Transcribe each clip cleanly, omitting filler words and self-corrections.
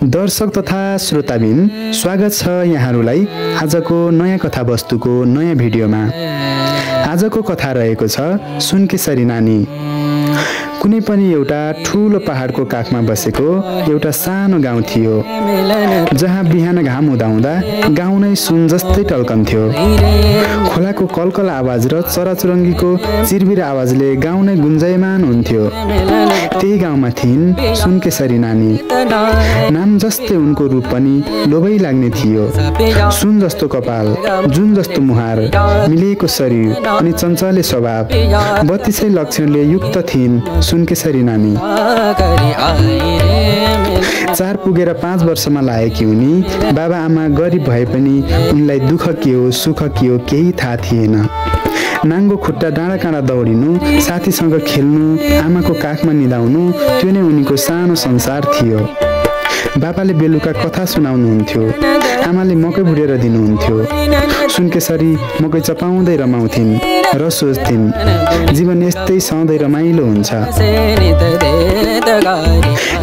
दर्शक तथा श्रोताबिन स्वागत छ यहाँहरूलाई आजको नयाँ कथावस्तुको नयाँ भिडियोमा। आजको कथा रहेको छ सुनकेशरी नानी। कुनै पनि एउटा ठूलो पहाडको काखमा बसेको एउटा सानो गाउँ थियो, जहाँ बिहान घाम हुँदा हुँदा गाउँ नै सुन जस्तै टल्कन्थ्यो। खोलाको कलकल आवाज र चराचुरुङ्गीको चिरबिर आवाजले गाउँ नै गुन्जायमान हुन्थ्यो। त्यही गाउँमा थिइन् सुनकेशरी नानी। नाम जस्तै उनको रूप पनि लोभै लाग्ने थियो। सुन जस्तो कपाल, जुन जस्तो मुहार, मिलेको शरीर अनि चञ्चले स्वभाव, 32 लक्षणले युक्त थिइन् सुनकेशरी नानी। 4 पुगेर 5 वर्षमा लागेकी उनी बाबा आमा गरिब भए पनि उनलाई दुःख के हो सुख के हो केही थाहा थिएन। नाङ्गो खुट्टा डाँडा काँडा दौडिनु, साथीसँग खेल्नु, आमाको काखमा निदाउनु, त्यो नै उनीको सानो संसार थियो। बाबाले बेलुका कथा सुनाउनुहुन्थ्यो, आमाले मकै भुटेर दिनुहुन्थ्यो। सुनकेशरी मकै चपाउँदै रमाउँथिन् र सोच्थिन् जीवन यस्तै सधैँ रमाइलो हुन्छ।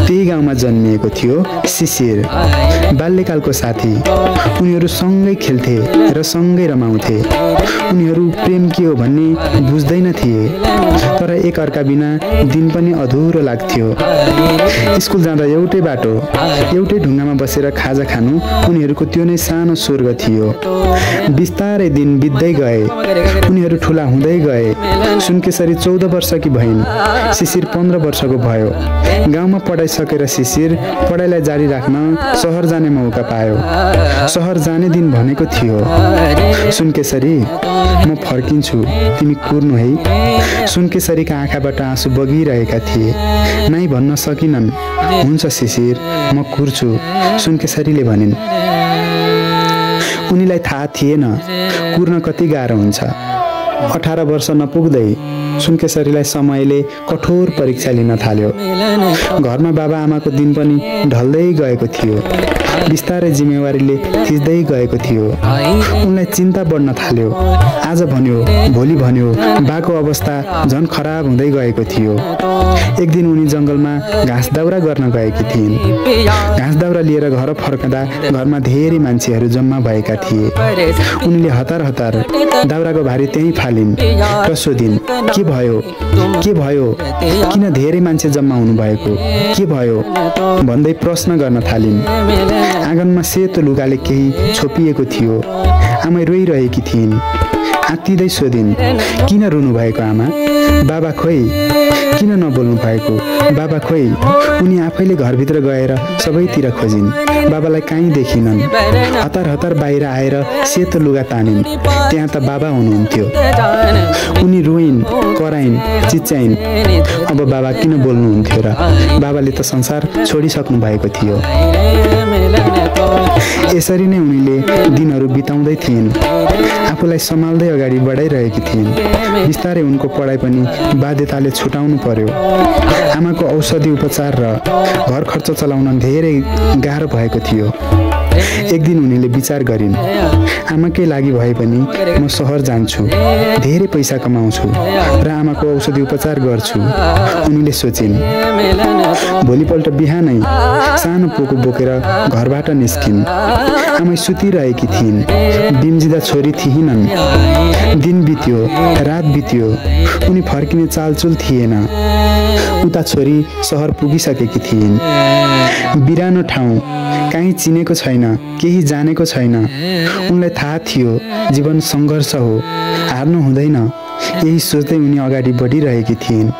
त्यही गाउँमा जन्मिएको थियो शिशिर, बाल्यकालको साथी। उनीहरू सँगै खेल्थे र सँगै रमाउँथे। उनीहरू प्रेम के हो भन्ने बुझ्दैन थिए, तर एक अर्का बिना दिन पनि अधुरो लाग्थ्यो। स्कुल जाँदा एउटै बाटो, एउटै ढुङ्गामा बसेर खाजा खानु उनीहरूको त्यो नै सानो स्वर्ग थियो। बिस्तारै दिन बित्दै गए, उनीहरू ठुला हुँदै गए। सुनकेशरी 14 वर्षकी भइन्, शिशिर 15 वर्षको भयो। गाउँमा पढाइ सकेर शिशिर पढाइलाई जारी राख्न सहर जाने मौका पायो। सहर जाने दिन भनेको थियो, सुनकेशरी म फर्किन्छु, तिमी कुर्नु है। सुनकेशरीका आँखाबाट आँसु बगिरहेका थिए, नाइ भन्न सकिनन्। हुन्छ शिशिर, म कुर्छु, सुनकेशरीले भनिन्। उनीलाई थाहा थिएन कुर्न कति गाह्रो हुन्छ। 18 वर्ष नपुग्दै सुनकेशरीलाई समयले कठोर परीक्षा लिन थाल्यो। घरमा बाबा आमाको दिन पनि ढल्दै गएको थियो। बिस्तारै जिम्मेवारीले थिच्दै गएको थियो। उनलाई चिन्ता बढ्न थाल्यो। आज भन्यो, भोलि भन्यो, बाको अवस्था झन् खराब हुँदै गएको थियो। एक दिन उनी जङ्गलमा घाँस दाउरा गर्न गएकी थिइन्। घाँस दाउरा लिएर घर फर्कँदा घरमा धेरै मान्छेहरू जम्मा भएका थिए। उनीले हतार हतार दाउराको भारी त्यहीँ फालिन् र सोधिन्, के भयो, के भयो, किन धेरै मान्छे जम्मा हुनुभएको, के भयो भन्दै प्रश्न गर्न थालिन्। आँगनमा सेतो लुगाले केही छोपिएको थियो। आमा रोइरहेकी थिइन्। आत्तिँदै सोधिन्, किन रुनु भएको आमा? बाबा खोइ, किन नबोल्नु भएको? बाबा खोइ? उनी आफैले घरभित्र गएर सबैतिर खोजिन्, बाबालाई कहीँ देखिनन्। हतार हतार बाहिर आएर सेतो लुगा तानिन्, त्यहाँ त बाबा हुनुहुन्थ्यो। उनी रोइन्, कराइन्, चिच्याइन्। अब बाबा किन बोल्नुहुन्थ्यो र? बाबाले त संसार छोडिसक्नु भएको थियो। यसरी नै उनीले दिनहरू बिताउँदै थिइन्। आफूलाई सम्हाल्दै अगाडि बढाइरहेकी थिइन्। बिस्तारै उनको पढाइ पनि बाध्यताले छुटाउनु पर्यो। आमाको औषधि उपचार र घर खर्च चलाउन धेरै गाह्रो भएको थियो। एक दिन उनीले विचार गरिन्, आमाकै लागि भए पनि म सहर जान्छु, धेरै पैसा कमाउँछु र आमाको औषधि उपचार गर्छु। उनीले सोचिन्। भोलिपल्ट बिहानै सानो पोको बोकेर घरबाट निस्किन्। आमा सुतिरहेकी थिइन्, बिम्जिँदा छोरी थिइनन्। दिन बित्यो, रात बित्यो, उनी फर्किने चालचुल थिएन। उता छोरी सहर पुगिसकेकी थिइन्। बिरानो ठाउँ, कहीँ चिनेको छैन, केही जानेको छैन। उनलाई थाहा थियो जीवन सङ्घर्ष हो, हार्नु हुँदैन। यही सोच्दै उनी अगाडि बढिरहेकी थिइन्।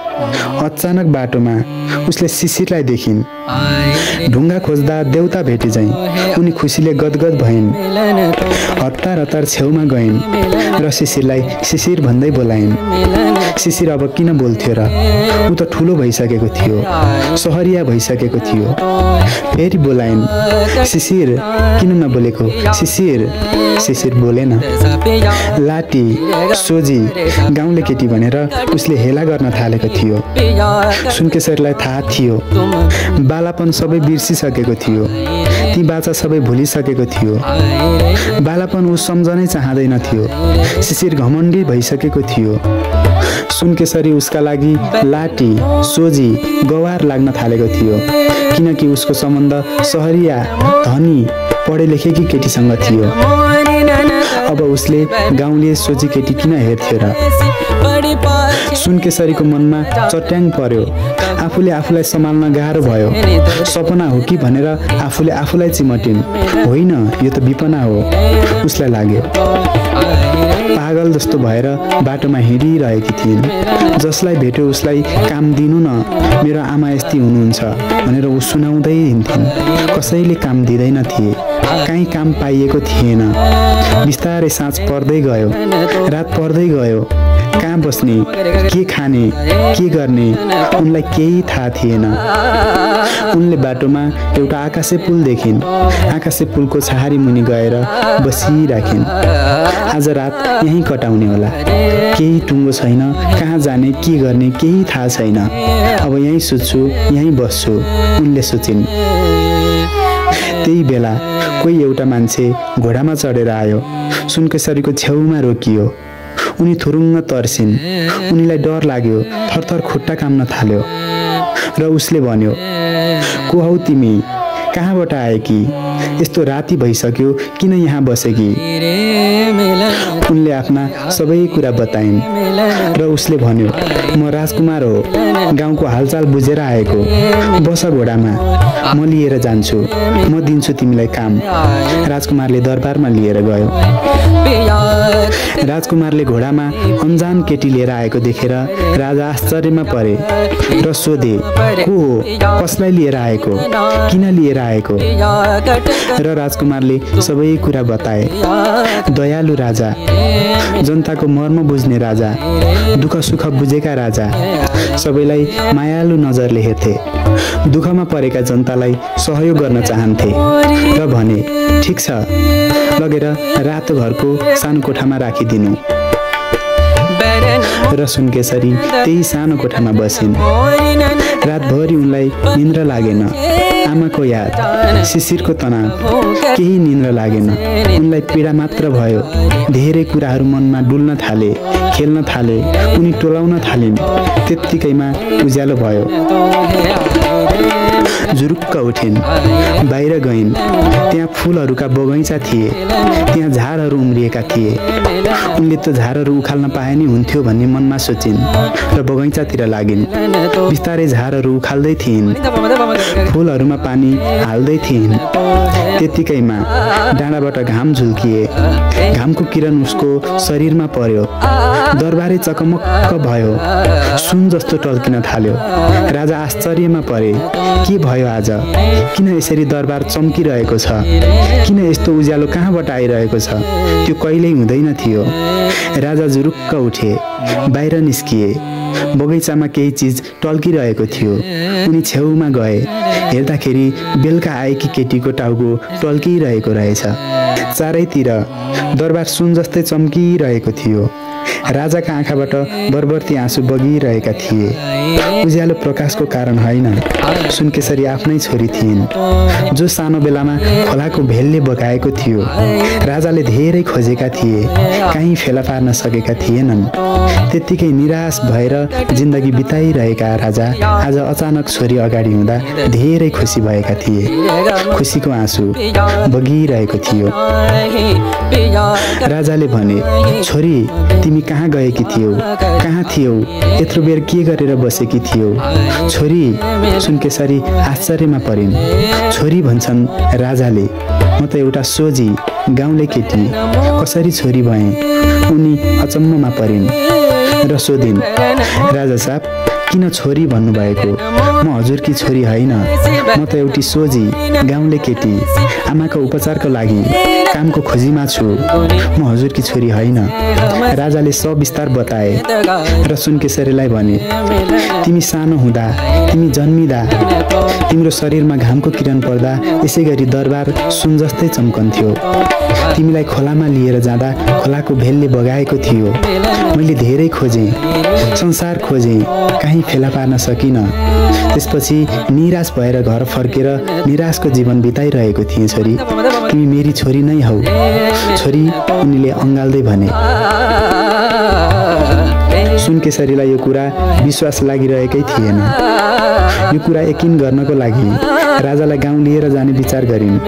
अचानक बाटोमा उसले शिशिरलाई देखिन्। ढुङ्गा खोज्दा देउता भेटे झैँ उनी खुसीले गदगद भइन्। हतार हतार छेउमा गइन् र शिशिरलाई शिशिर भन्दै बोलाइन्। शिशिर अब किन बोल्थ्यो र? ऊ त ठुलो भइसकेको थियो, सहरिया भइसकेको थियो। फेरि बोलाइन्, शिशिर किन नबोलेको? शिशिर। शिशिर बोलेन। लाटी, सोझी, गाउँले केटी भनेर उसले हेला गर्न थालेको थियो। सुनकेशरीलाई थाहा थियो बालापन सबै बिर्सिसकेको थियो। ती बाचा सबै भुलिसकेको थियो। बालापन ऊ सम्झनै चाहँदैन थियो। शिशिर घमण्डी भइसकेको थियो। सुनकेसरी उसका लागि लाटी सोझी गवार लाग्न थालेको थियो, किनकि उसको सम्बन्ध सहरिया धनी पढे लेखेकी केटीसँग थियो। अब उसले गाउँले सोझी केटी किन हेर्थ्यो र? सुनकेसरीको मनमा चट्याङ पर्यो। आफूले आफूलाई सम्हाल्न गाह्रो भयो। सपना हो कि भनेर आफूले आफूलाई चिमटिन्। होइन, यो त विपना हो उसलाई लाग्यो। पागल जस्तो भएर बाटोमा हिँडिरहेकी थिइन्। जसलाई भेट्यो उसलाई काम दिनु न, मेरो आमा यस्ती हुनुहुन्छ भनेर ऊ सुनाउँदै हिँड्थिन्। कसैले काम दिँदैन थिए, कहीँ काम पाइएको थिएन। बिस्तारै साँझ पर्दै गयो, रात पर्दै गयो। कहाँ बस्ने, के खाने, के गर्ने उनलाई केही थाहा थिएन। उनले बाटोमा एउटा आकाशे पुल देखिन्। आकाशे पुलको छहारी मुनि गएर बसिराखिन्। आज रात यहीँ कटाउने होला। केही टुङ्गो छैन, कहाँ जाने, के गर्ने केही थाहा छैन। अब यहीँ सुत्छु, यहीँ बस्छु उनले सोचिन्। त्यही बेला कोही एउटा मान्छे घोडामा चढेर आयो। सुनकेसरीको छेउमा रोकियो। उनी थुरुङ्ग तर्सिन्। उनीलाई डर लाग्यो, थरथर खुट्टा काम्न थाल्यो र उसले भन्यो, को हौ तिमी? कहाँबाट आएकी? यस्तो राति भइसक्यो, किन यहाँ बसेकी? उनले आफ्ना सबै कुरा बताइन् र उसले भन्यो, म राजकुमार हो, गाउँको हालचाल बुझेर आएको। बस घोडामा, म लिएर जान्छु, म दिन्छु तिमीलाई काम। राजकुमारले दरबारमा लिएर गयो। राजकुमारले घोडामा अन्जान केटी लिएर आएको देखेर राजा आश्चर्यमा परे र सोधे, को हो, कसलाई लिएर आएको, किन लिएर आएको? र राजकुमारले सबै कुरा बताए। दयालु राजा, जनताको मर्म बुझ्ने राजा, दुःख सुख बुझेका राजा, सबैलाई मायालु नजरले हेर्थे। दुःखमा परेका जनतालाई सहयोग गर्न चाहन्थे र भने, ठिक छ, लगेर रातो घरको सानो कोठामा राखिदिनु। र सुनकेसरी त्यही सानो कोठामा बसिन्। रातभरि उनलाई निन्द्रा लागेन। आमाको याद, शिशिरको तनाव, केही निन्द्रा लागेन। उनलाई पीडा मात्र भयो। धेरै कुराहरू मनमा डुल्न थाले, खेल्न थाले। उनी टोलाउन थालिन्। त्यत्तिकैमा उज्यालो भयो। जुरुक्क उठिन्, बाहिर गइन्। त्यहाँ फुलहरूका बगैँचा थिए। त्यहाँ झारहरू उम्रिएका थिए। उनले त झारहरू उखाल्न पाए नि हुन्थ्यो भन्ने मनमा सोचिन् र बगैँचातिर लागिन्। बिस्तारै झारहरू उखाल्दै थिइन्, फुलहरूमा पानी हाल्दै थिइन्। त्यत्तिकैमा डाँडाबाट घाम झुल्किए। घामको किरण उसको शरीरमा पर्यो। दरबारै चकमक्क भयो। सुन जस्तो टल्किन थाल्यो। राजा आश्चर्यमा परे। के भयो आज? किन यसरी दरबार चम्किरहेको छ? किन यस्तो उज्यालो कहाँबाट आइरहेको छ? त्यो कहिल्यै हुँदैन थियो। राजा जुरुक्क उठे, बाहिर निस्किए। बगैँचामा केही चिज टल्किरहेको थियो। उनी छेउमा गए। हेर्दाखेरि बेलुका आएकी केटीको टाउको टल्किरहेको रहेछ। चारैतिर दरबार सुन जस्तै चम्किरहेको थियो। राजाका आँखाबाट बरबर्ती आँसु बगिरहेका थिए। उज्यालो प्रकाशको कारण होइन, सुनकेसरी आफ्नै छोरी थिइन्, जो सानो बेलामा खोलाको भेलले बगाएको थियो। राजाले धेरै खोजेका थिए, कहीँ फेला पार्न सकेका थिएनन्। त्यत्तिकै निराश भएर जिन्दगी बिताइरहेका राजा आज अचानक छोरी अगाडि हुँदा धेरै खुसी भएका थिए। खुसीको आँसु बगिरहेको थियो। राजाले भने, छोरी, तिमी कहाँ गएकी थियौ? कहाँ थियौ? यत्रो बेर के गरेर बसेकी थियौ? छोरी, सुनकेसरी आश्चर्यमा परिन्। छोरी भन्छन् राजाले। म त एउटा सोझी गाउँले केटी, कसरी छोरी भएँ? उनी अचम्ममा परिन् र सोधिन्, राजा साहब, किन छोरी भन्नुभएको? म हजुरकी छोरी होइन, म त एउटी सोझी गाउँले केटी, आमाको उपचारको लागि कामको खोजीमा छु। म हजुरकी छोरी होइन। राजाले सविस्तार बताए र सुनकेसरीलाई भने, तिमी सानो हुँदा, तिमी जन्मिँदा तिम्रो शरीरमा घामको किरण पर्दा यसै गरी दरबार सुन जस्तै चम्कन्थ्यो। तिमीलाई खोलामा लिएर जाँदा खोलाको भेलले बगाएको थियो। मैले धेरै खोजेँ, संसार खोजेँ, कहीँ फेला पार्न सकिनँ। त्यसपछि निराश भएर घर फर्केर निराशको जीवन बिताइरहेको थिएँ। छोरी, तिमी मेरी छोरी नै हौ। छोरी, उनीले अँगाल्दै भने। सुनकेशरीलाई यो कुरा विश्वास लागिरहेकै थिएन। यो कुरा यकिन गर्नको लागि राजालाई गाउँ लिएर जाने विचार गरिन्।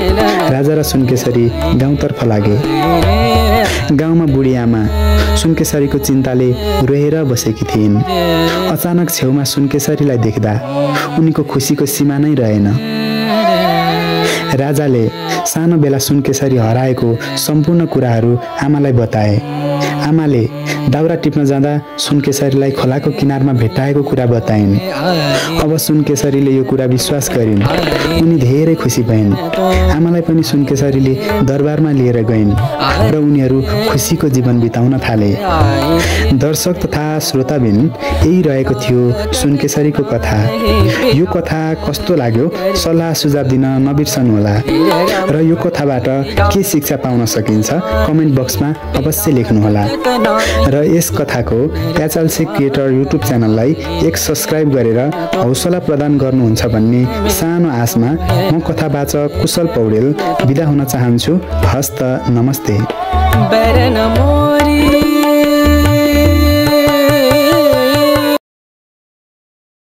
राजा र सुनकेशरी गाउँतर्फ लागे। गाउँमा बुढी आमा सुनकेशरीको चिन्ताले रोएर बसेकी थिइन्। अचानक छेउमा सुनकेशरीलाई देख्दा उनीको खुसीको सीमा नै रहेन। राजाले सानो बेला सुनकेशरी हराएको सम्पूर्ण कुराहरू आमालाई बताए। आमाले दाउरा टिप्न जाँदा सुनकेशरीलाई खोलाको किनारमा भेट्टाएको कुरा बताइन्। अब सुनकेशरीले यो कुरा विश्वास गरिन्। उनी धेरै खुसी भइन्। आमालाई पनि सुनकेशरीले दरबारमा लिएर गइन् र उनीहरू खुसीको जीवन बिताउन थाले। दर्शक तथा श्रोताबिन, यही रहेको थियो सुनकेशरीको कथा। यो कथा कस्तो लाग्यो सल्लाह सुझाव दिन नबिर्सनुहोला र यो कथाबाट के शिक्षा पाउन सकिन्छ कमेन्ट बक्समा अवश्य लेख्नुहोला र यस कथाको एचएलसी क्रिएटर युट्युब च्यानललाई एक सब्स्क्राइब गरेर हौसला प्रदान गर्नुहुन्छ भन्ने सानो आशमा म कथावाचक कुशल पौडेल बिदा हुन चाहन्छु। हस्त नमस्ते।